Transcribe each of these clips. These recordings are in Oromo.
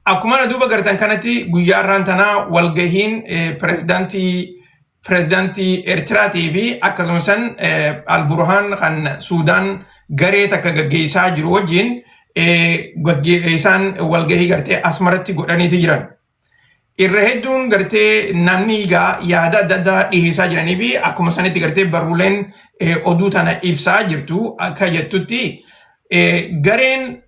Akkuma na duuba gartan kanatti guyyaa har'aan tanaa walgahiin pireezidaantii Eertiraatii fi akkasumas Alburhaan kan Suudaan garee takka gaggeessaa jiru wajjin isaan walgahii gartee Asmaratti godhaniiti jiran. Irra hedduun gartee namni egaa yaada adda addaa dhiheessaa jiranii fi akkuma sanitti gartee barruuleen oduu tana ibsaa jirtu akka jettutti gareen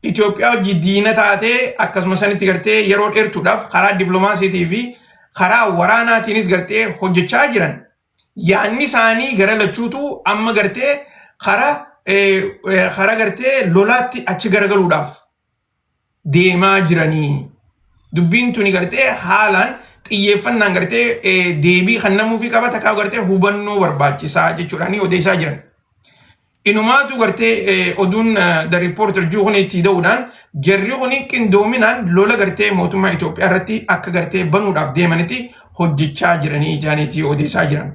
Itoophiyaa hojii diina taatee akkasuma sanitti gartee yeroo dheertuudhaaf karaa dippiloomaasiitii fi karaa waraanaatiinis gartee hojjechaa jiran yaanni isaanii gara lachuutu amma gartee karaa karaa gartee lolaatti achi garagaluudhaaf deemaa jiranii. Dubbiin tuni gartee haalaan xiyyeeffannaan gartee deebii kan namuufi qaba takkaa gartee hubannoo barbaachisaa jechuudhaan odeessaa jiran. Inumaatu gartee oduun The Reporter jiru kun itti da'uudhaan jarri kun qindoominaan lola gartee mootummaa Itoophiyaa irratti akka gartee banuudhaaf deemanitti hojjechaa jiranii jaaniitii odeessaa jiran.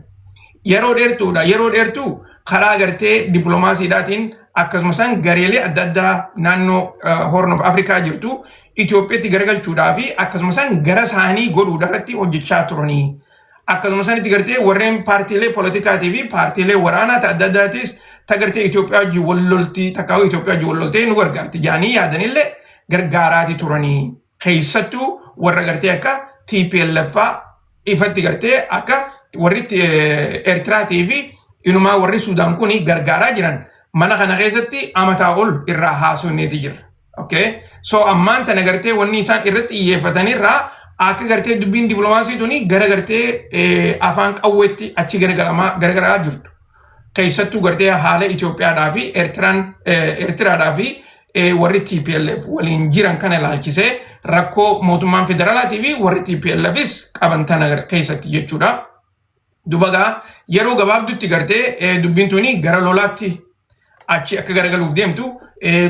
Yeroo dheertuudha. Yeroo dheertuu karaa gartee dippiloomaasiidhaatiin akkasumas gareelee adda addaa naannoo Horn of Afrikaa jirtu Itoophiyaatti garagalchuudhaa fi akkasumas gara isaanii godhuudha irratti hojjechaa turanii. Akkasuma sanitti gartee warreen paartiilee politikaatii fi paartiilee waraanaa ta adda addaatis ta gartee Itoophiyaa wajjin wal loltii takkaa Itoophiyaa wajjin wal loltee nu gargaarti jaanii yaadanillee gargaaraati turanii. Keessattuu warra gartee akka TPLF faa ifatti gartee akka warri Eertiraatii fi inumaa warri Suudaan kun gargaaraa jiran mana kana keessatti amataa ol irraa haasofneeti jira. Okay? So ammaan tana gartee wanni isaan irratti xiyyeeffatanirraa akka gartee dubbiin dippiloomaasii tuni gara gartee afaan qawweetti achi garagalaa jirtu. Keessattuu gartee haala Itoophiyaadhaa fi Eertiraan Eertiraadhaa fi warri TPLF waliin jiran kana ilaalchisee rakkoo mootummaan federaalaatii fi warri TPLFis qaban tana keessatti jechuudha. Dubagaa yeroo gabaabdutti gartee dubbiin tuni gara lolaatti achi akka garagaluuf deemtu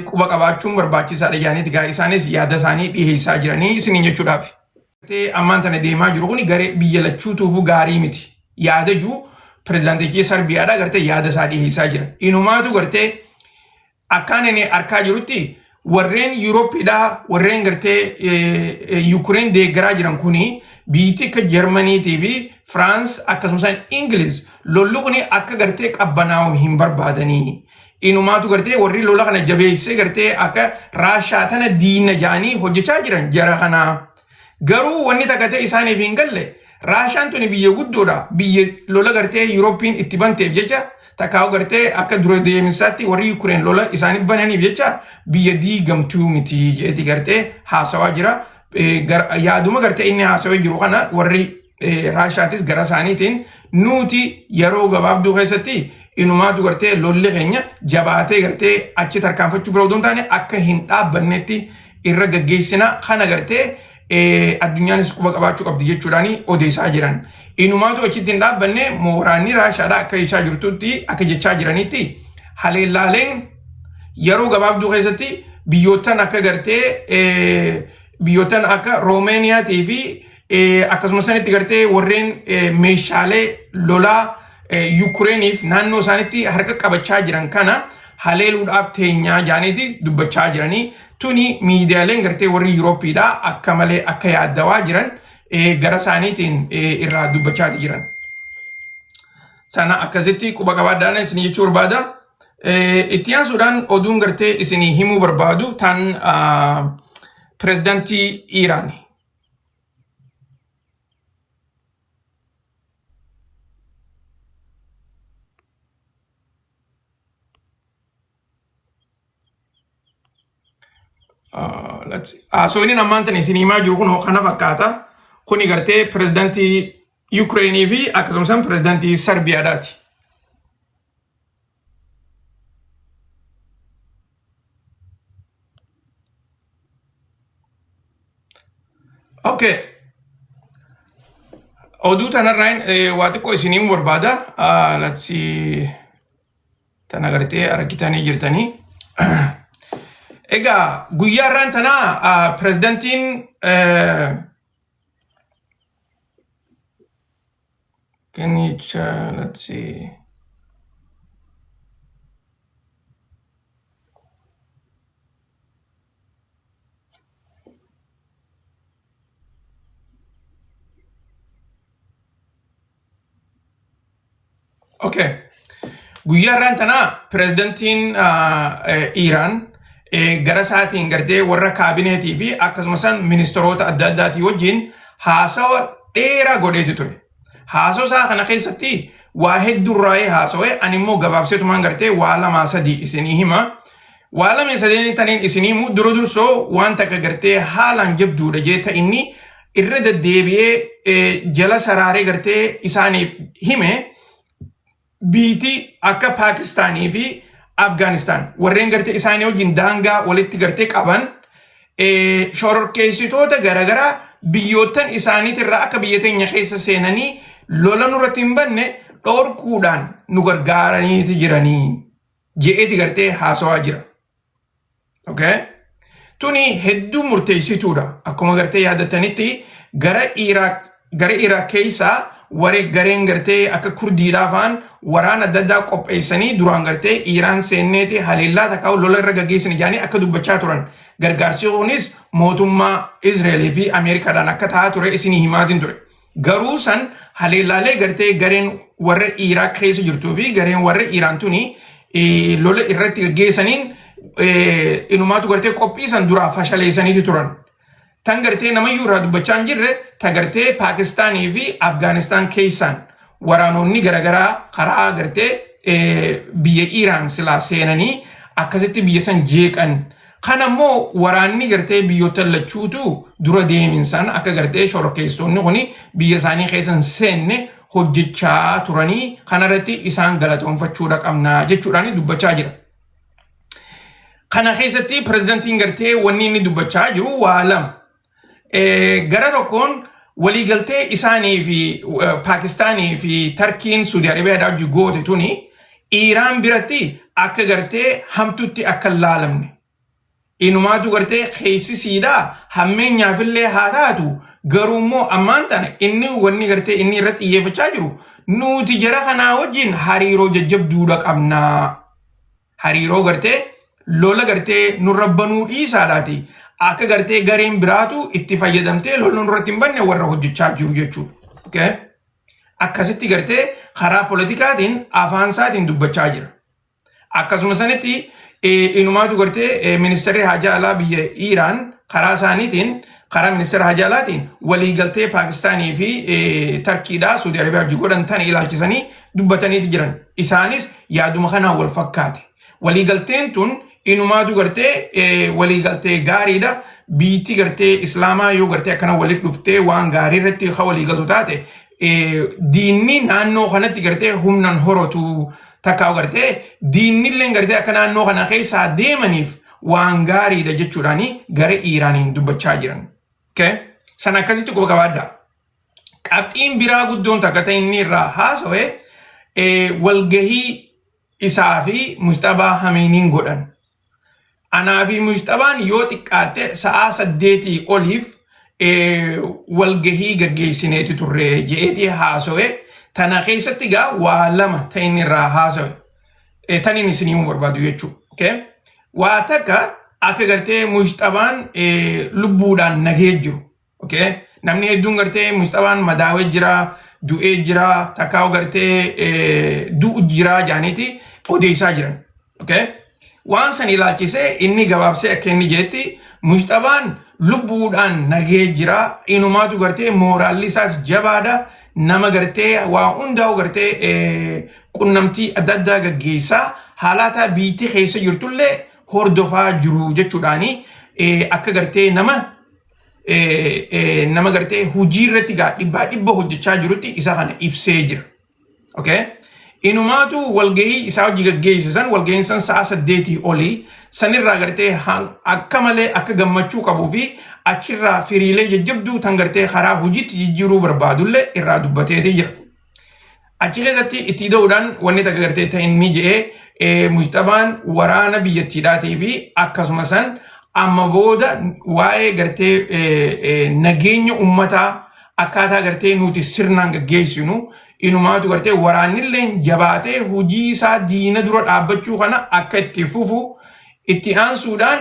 quba qabaachuun barbaachisaadha jedhaniiti gaa isaanis yaada isaanii dhiheessaa jiranii isiniin jechuudhaaf. Ammaan tana deemaa jiru kun garee biyya lachuutuufuu gaarii miti. Yaada jiru pirezidaantichi Sarbiyaadha gartee yaada isaa dhiheessaa jira. Inumaatu gartee akkaan inni arkaa jirutti warreen Yuurooppiidhaa warreen gartee Yukureen deeggaraa jiran kuni biyyi akka Jarmaniitii fi Firaans akkasumas Ingiliz lolli kuni akka gartee qabbanaa'u hin barbaadanii. Inumaatu gartee warri lola kana jabeessee gartee akka Raashaa tana diina ja'anii hojjechaa jiran jara kanaa. Garuu wanni takka ta'e isaaniif hin galle Raashaan tuni biyya guddoodha. Biyya lola gartee Yuurooppiin itti banteef jecha takkaa gartee akka dura deemsaatti warri Yukureen lola isaanii bananiif jecha biyya diigamtuu miti jedheeti gartee haasawaa jira. Yaaduma gartee inni haasawee jiru kana warri Raashaatis gara isaaniitiin nuti yeroo gabaabduu keessatti inumaatu gartee lolli keenya jabaatee gartee achi tarkaanfachuu bira odoo hin taane akka hin dhaabbannetti irra gaggeessina kana gartee addunyaanis quba qabaachuu qabdi jechuudhaan odeessaa jiran. Inumaatu achitti hin dhaabbanne mooraanni Raashaadhaa akka jechaa jirtutti akka jechaa jiranitti haleellaaleen yeroo gabaabduu keessatti biyyoottan akka gartee biyyoottan akka Roomeniyaatii fi akkasuma sanitti gartee warreen meeshaalee lolaa Yukureeniif naannoo isaanitti harka qabachaa jiran kana haleeluudhaaf teenyaa jaaniiti dubbachaa jiranii tuni miidiyaaleen gartee warri Yuurooppiidhaa akka malee akka yaaddawaa jiran gara isaaniitiin irraa dubbachaati jiran. Sana akkasitti quba qabaadhaan isin jechuu barbaada. Itti aansuudhaan oduun gartee isinii himuu barbaadu tan pirezidaantii Iiraani. Let's see. So inni ammaan tana isin himaa jiru kun kana fakkaata. Kuni gartee pirezidaantii Yukreenii fi akkasumas pirezidaantii Sarbiyaadhaati. Okay. Oduu tanarraan waa xiqqoo isin himuu barbaada. Let's see. Tana gartee argitanii jirtanii. Egaa guyyaa irraan tanaa pirezidantiin can you let's see. Okay. Guyyaa irraan tanaa pirezidantiin Iiraan gara isaatiin gartee warra kaabineetii fi akkasumas ministeerota adda addaatii wajjin haasawa dheeraa godheeti ture. Haasawa isaa kana keessatti waa hedduurraayee haasawee, ani immoo gabaabseetumaan gartee waa lamaa sadii isinii hima. Waa lameen sadeen taniin isinii himu dura dursoo waan takka gartee haalaan jabduudha jeeta inni irra deddeebi'ee jala saraaree gartee isaaniif hime, biitii akka Paakistaanii fi Afgaanistaan warreen gartee isaanii wajjin daangaa walitti gartee qaban shororkeessitoota garaagaraa biyyoottan isaaniitirraa akka biyya teenya keessa seenanii lola nurratti hin banne dhorkuudhaan nu gargaaraniiti jiranii je'eeti gartee haasawaa jira. Okay? Tuni hedduu murteessituudha. Akkuma gartee yaadatanitti gara Iraaq keessaa waree gareen gartee akka Kurdiidhaa fa'aan waraana adda addaa qopheessanii duraan gartee Iraan seenneeti haleellaa takka lola irra gaggeessan ijaanii akka dubbachaa turan. Gargaarsi kunis mootummaa Izraelii fi Ameerikaadhaan akka ta'aa ture isinii himaatiin ture. Garuu san haleellaalee gartee gareen warra Iraaq keessa jirtuu fi gareen warra Iraan tuni lola irratti gaggeessaniin inumaatu gartee qophii san duraa fashaleessaniiti turan. Tan gartee namayyuu irraa dubbachaa hin jirre ta gartee Paakistaanii fi Afgaanistaan keessaan waraanonni garaagaraa karaa gartee biyya Iraan silaa seenanii akkasitti biyya san jeeqan. Kan ammoo waraanni gartee biyyoota lachuutu dura deeminsaan akka gartee shororkeessitoonni kuni biyya isaanii keessa hin seenne hojjechaa turanii, kanarratti isaan galatoonfachuudha qabna jechuudhaan dubbachaa jira. Kana keessatti pirezidantiin gartee wanni inni dubbachaa jiru waa lama. Gara tokkoon waliigaltee isaanii fi Paakistaanii fi Tarkiin Suudi Arabiyaadhaa hojii goote tuni Iiraan biratti akka gartee hamtutti akka hin laalamne. Inumaatu gartee keessisiidhaa hammeenyaafillee haa taatu, garuu immoo ammaan tana inni wanni gartee inni irratti xiyyeeffachaa jiru nuti jara kanaa wajjin hariiroo jajjabduudha qabnaa. Hariiroo gartee lola gartee nurra banuu dhiisaadhaati. Akka gartee gareen biraatu itti fayyadamtee lola nurratti hin banne warra hojjechaa jiru jechuudha. Okay? Akkasitti gartee karaa politikaatiin afaan isaatiin dubbachaa jira. Akkasuma sanitti inumaatu gartee ministeerri haajaa alaa biyya Iiraan karaa isaaniitiin, karaa ministeera haajaa alaatiin, waliigaltee Paakistaanii fi Tarkiidhaa Suudi Arabiyaa hojii godhan tan ilaalchisanii dubbataniiti jiran. Isaanis yaaduma kanaan wal fakkaate. Waliigalteen tun inumaatu gartee waliigaltee gaariidha. Biitti gartee Islaamaa yoo gartee akkana walitti dhuftee waan gaarii irratti haa waliigaltu taate, diinni naannoo kanatti gartee humnan horotu takkaa gartee diinnillee gartee akka naannoo kana keessaa deemaniif waan gaariidha jechuudhaani gara Iiraaniin dubbachaa jiran. Okay? Sana akkasitti quba qabaadhaa. Qabxiin biraa guddoon takka ta'e inni irraa haasawe walgahii isaa fi Mujtabaa Hameeniin godhan. Anaa fi Mujtabaan yoo xiqqaatte sa'aa 8 oliif walgahii gaggeessineeti turre je'eeti haasawe. Tana keessatti gaa waa lama ta'e inni irraa haasawe. Tan inni isinii himuu barbaadu jechuudha. Okay? Waa takka akka gartee Mujtabaan lubbuudhaan nagee jiru. Okay? Namni hedduun gartee Mujtabaan madaawee jira, du'ee jira, takkaa gartee du'u jira jaaniiti odeessaa jiran. Okay? Waan san ilaalchisee inni gabaabsee akka inni jedhetti Mujtabaan lubbuudhaan nagee jira. Inumaatu gartee mooraalli isaas jabaadha. Nama gartee waa hundaa'u gartee qunnamtii adda addaa gaggeessaa haalaataa biitti keessa jirtullee hordofaa jiru jechuudhaani akka gartee nama gartee hojii irratti gaa dhibbaa dhibba hojjechaa jirutti isa kana ibsee jira. Okay? Inumaatu walgahii isaa hojii gaggeessisan, walgahiin san sa'a 8 olii sanirraa gartee akka malee akka gammachuu qabuu fi achirraa firiilee jajjabduu tan gartee karaa hojiitti jijjiiruu barbaadullee irraa dubbateeti jira. Achi keessatti itti ida'uudhaan wanni takka gartee ta'e inni je'ee Mujtabaan waraana biyyattiidhaatii fi akkasuma san amma booda waa'ee gartee nageenya uummataa akkaataa gartee nuti sirnaan gaggeessinu, inumaatu gartee waraannillee jabaatee hojii isaa diina dura dhaabbachuu kana akka itti fufu, itti aansuudhaan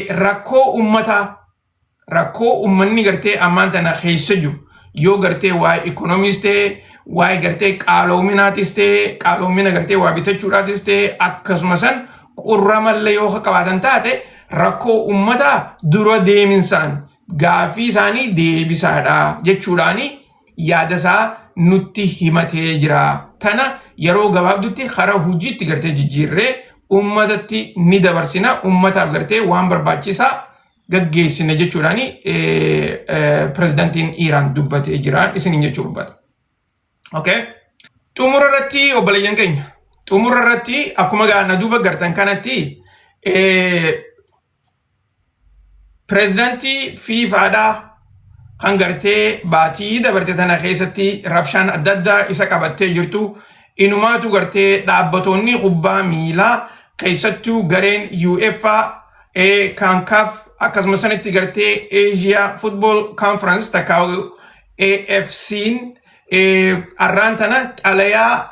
rakkoo uummataa, rakkoo uummanni gartee ammaan tana keessa jiru Yoo gartee waa'ee ikoonomiis ta'e, waa'ee gartee qaaloominaatis ta'e, qaaloomina gartee waa bitachuudhaatis ta'e, akkasuma san qurramallee yoo qabaatan taate, rakkoo uummataa dura deeminsaan gaaffii isaanii deebisaadha jechuudhaani yaada isaa nutti himatee jira. Tana yeroo gabaabdutti karaa hojiitti gartee jijjiirree uummatatti ni dabarsina. Uummataaf gartee waan barbaachisaa gaggeessina jechuudhaani pirezidaantiin Iiraan dubbatee jira isiniin jechuu barbaada. Okay. Xumura irratti, obboleeyyan keenya. Xumura irratti akkuma na duuba gartan kanatti pirezidaantii FIFAdhaa kan gartee baatii dabarte tana keessatti rabshaan adda addaa isa qabattee jirtu, inumaatu gartee dhaabbatoonni kubbaa miilaa, keessattuu gareen UEFA, CONCACAF, akkasuma sanitti gartee Asia Football Conference takka AFC'n arraan tana xalayaa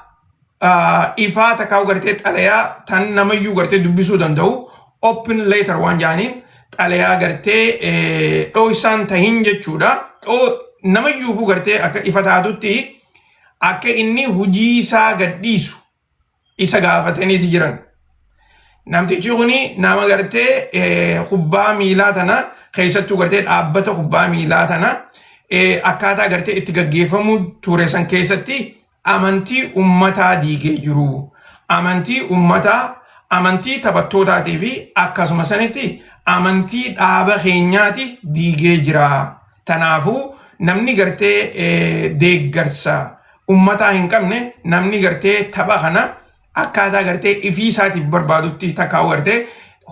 ifaa takkaa gartee xalayaa tan namayyuu gartee dubbisuu danda'u, open letter waan jedhaniin, xalayaa gartee dhoksaan tahin jechuudha. Namayyuufuu gartee akka ifa taatutti akka inni hujii isaa gadhiisu isa gaafataniiti jiran. Namtichi kuni nama gartee kubbaa miilaa tana, keessattuu gartee dhaabbata kubbaa miilaa tana akkaataa gartee itti gaggeeffamuu ture san keessatti amantii ummataa diigee jiru. Amantii ummataa, amantii taphattootaatii fi akkasuma sanitti amantii dhaaba keenyaati diigee jira. Tanaafuu namni gartee deeggarsa ummataa hin qabne, namni gartee tapha kana akkaataa gartee ifii isaatiif barbaadutti takkaa gartee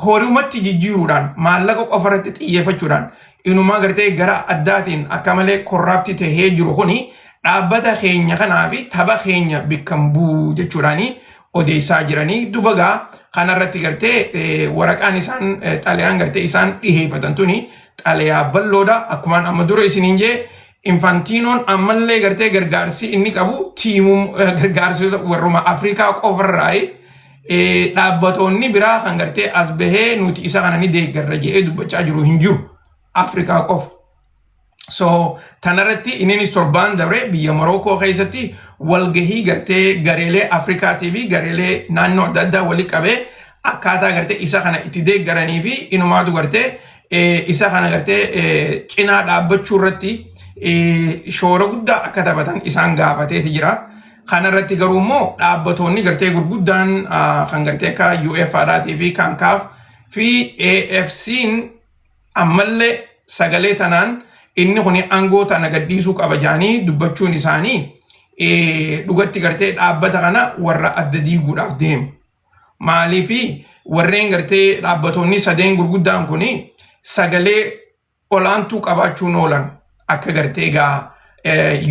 horumatti jijjiiruudhaan, maallaqa qofa irratti xiyyeeffachuudhaan, inumaa gartee gara addaatiin akka malee corrupt tahee jiru kuni dhaabbata keenya kanaa fi tapha keenya bikkan bu'u jechuudhaani odeessaa jiranii. Duba gaa kanarratti gartee waraqaan isaan, xalayaan gartee isaan dhiheeffatan tuni xalayaa bal'oodha. Akkumaan amma dura isiniin jee, Infantiinoon ammallee gartee gargaarsi inni qabu tiimuu gargaarsota warruma Afrikaa qofarraa. Dhaabbatoonni biraa kan gartee as bahee nuti isa kana ni deeggarra jedhee dubbachaa jiru hin jiru, Afrikaa qofa. So tanarratti inninis torbaan dabre biyya Morookoo keessatti walgahii gartee gareelee Afrikaatii fi gareelee naannoo adda addaa walii qabee akkaataa gartee isa kana itti deeggaranii fi inumaatu gartee isa kana gartee cinaa dhaabbachuu irratti shoora guddaa akka taphatan isaan gaafateeti jira. Kanarratti garuu immoo dhaabbatoonni gartee gurguddaan kan gartee akka UEFA-dhaatii fi CONCACAF fi AFC'n ammallee sagalee tanaan inni kun aangoo tana gadhiisuu qaba jedhanii dubbachuun isaanii dhugatti gartee dhaabbata kana warra adda diiguudhaaf deemu. Maaliifi warreen gartee dhaabbatoonni sadeen gurguddaan kun sagalee olaantuu qabaachuun oolan akka gartee egaa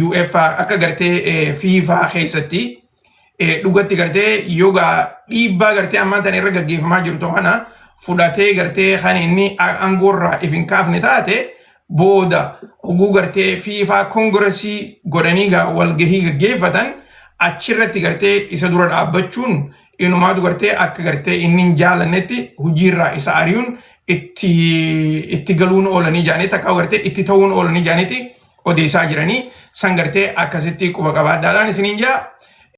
UEFA, akka gartee FIFA keessatti dhugatti gartee yogaa dhiibbaa gartee ammaan tana irra gaggeeffamaa jirtu kana fudhatee gartee kan inni aangoorraa if hin kaafne taate, booda oguu gartee FIFA Congressii godhanii walgahii gaggeeffatan achirratti gartee isa dura dhaabbachuun inumaatu gartee akka gartee inni hin jaalannetti hojiirraa isa ari'uun itti galuun oolanii jaanii takka gartee itti ta'uun oolanii jaaniiti odeessaa jiranii. San gartee akkasitti quba qabaadhaadhaan isiniin jaa.